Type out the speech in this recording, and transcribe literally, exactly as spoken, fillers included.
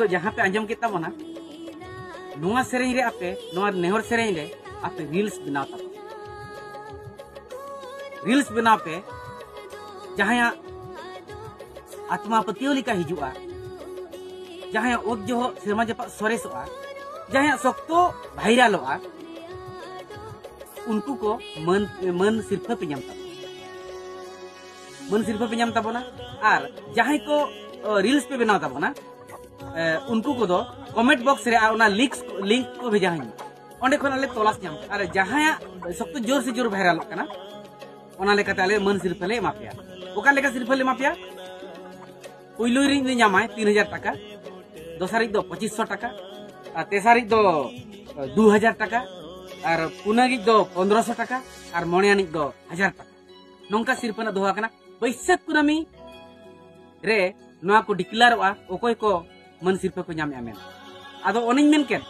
ᱡᱟᱦᱟᱸ ᱯᱮ ᱟᱸᱡᱚᱢ ᱠᱮᱫ ᱛᱟᱵᱚᱱᱟ, ᱱᱚᱣᱟ ᱥᱮᱨᱮᱧ ᱨᱮ ᱟᱯᱮ, ᱱᱚᱣᱟ ᱱᱮᱦᱚᱨ ᱥᱮᱨᱮᱧ ᱨᱮ ᱟᱯᱮ ᱨᱤᱞᱥ ᱵᱮᱱᱟᱣ ᱛᱟᱯᱮ, ᱨᱤᱞᱥ ᱵᱮᱱᱟᱣ ᱯᱮ᱾ ᱡᱟᱦᱟᱸᱭᱟᱜ ᱟᱛᱢᱟ ᱯᱟᱹᱛᱭᱟᱹᱣ ᱞᱮᱠᱟ ᱦᱤᱡᱩᱜᱼᱟ, ᱡᱟᱦᱟᱸᱭᱟᱜ ᱚᱛ ᱡᱚᱦᱚᱜ ᱥᱮᱨᱢᱟ ᱡᱟᱯᱟᱜ ᱥᱚᱨᱮᱥᱚᱜᱼᱟ, ᱡᱟᱦᱟᱸᱭᱟᱜ ᱥᱚᱠᱛᱚ ᱵᱷᱟᱭᱨᱟᱞᱚᱜᱼᱟ, ᱩᱱᱠᱩ ᱠᱚ ᱢᱟᱹᱱ, ᱢᱟᱹᱱ ᱥᱤᱨᱯᱷᱟᱹ ᱯᱮ ᱧᱟᱢ ᱛᱟᱵᱚᱱᱟ᱾ ᱢᱟᱹᱱ ᱥᱤᱨᱯᱷᱟᱹ ᱯᱮ ᱧᱟᱢ ᱛᱟᱵᱚᱱᱟ᱾ ᱟᱨ ᱡᱟᱦᱟᱸᱭ ᱠᱚ, ᱚ, ᱨᱤᱞᱥ ᱯᱮ ᱵᱮᱱᱟᱣ ᱛᱟᱵᱚᱱᱟ, ᱮ, ᱩᱱᱠᱩ ᱠᱚᱫᱚ ᱠᱚᱢᱮᱱᱴ ᱵᱚᱠᱥ ᱨᱮ ᱟᱨ ᱚᱱᱟ ᱞᱤᱝᱠ, ᱞᱤᱝᱠ ᱠᱚ ᱵᱷᱮᱡᱟ ᱟᱹᱧᱟ᱾ ᱚᱸᱰᱮ ᱠᱷᱚᱱ ᱟᱞᱮ ᱛᱚᱞᱟᱥ ᱧᱟᱢ᱾ ᱟᱨ ᱡᱟᱦᱟᱸᱭᱟᱜ ᱥᱚᱠᱛᱚ ᱡᱳᱨ ᱥᱮ ᱡᱳᱨ ᱵᱷᱟᱭᱨᱟᱞᱚᱜ ᱠᱟᱱᱟ, ᱚᱱᱟ ᱞᱮᱠᱟᱛᱮ ᱟᱞᱮ ᱢᱟᱹᱱ ᱥᱤᱨᱯᱷᱟᱹ ᱞᱮ ᱮᱢᱟ ᱯᱮᱭᱟ᱾ ᱚᱠᱟ ᱞᱮᱠᱟ ᱥᱤᱨᱯᱷᱟᱹ ᱞᱮ ᱮᱢᱟ ᱯᱮᱭᱟ? ᱯᱩᱭᱞᱩ ᱨᱤᱡ ᱫᱚ ᱧᱟᱢᱟᱭ ᱛᱤᱱ ᱦᱟᱡᱟᱨ ᱴᱟᱠᱟ, ᱫᱚᱥᱟᱨ ᱨᱤᱡ ᱫᱚ ᱯᱚᱸᱪᱤᱥ ᱥᱚ ᱴᱟᱠᱟ, ᱟᱨ ᱛᱮᱥᱟᱨ ᱨᱤᱡ ᱫᱚ, ᱮ, ᱫᱩ ᱦᱟᱡᱟᱨ ᱴᱟᱠᱟ, ᱟᱨ ᱯᱩᱱᱟᱹᱜᱤᱡ ᱫᱚ ᱯᱚᱱᱫᱽᱨᱚᱥᱚ ᱴᱟᱠᱟ, ᱟᱨ ᱢᱚᱬᱮᱭᱟᱱᱤᱡ ᱫᱚ ᱦᱟᱡᱟᱨ ᱴᱟᱠᱟ᱾ ᱱᱚᱝᱠᱟ ᱥᱤᱨᱯᱷᱟᱹ ᱨᱮᱱᱟᱜ ᱫᱚᱦᱚ ᱟᱠᱟᱱᱟ᱾ ᱵᱟᱹᱭᱥᱟᱹᱠᱷ ᱠᱩᱱᱟᱹᱢᱤ ᱨᱮ ᱱᱚᱣᱟ ᱠᱚ ᱰᱤᱠᱞᱟᱨᱚᱜᱼᱟ, ᱚᱠᱚᱭ ᱠᱚ ᱢᱟᱹᱱ ᱥᱤᱨᱯᱷᱟᱹ ᱠᱚ ᱧᱟᱢᱮᱜᱼᱟ ᱢᱮᱱᱛᱮ᱾ ᱟᱫᱚ ᱚᱱᱮᱧ ᱢᱮᱱ ᱠᱮᱫ,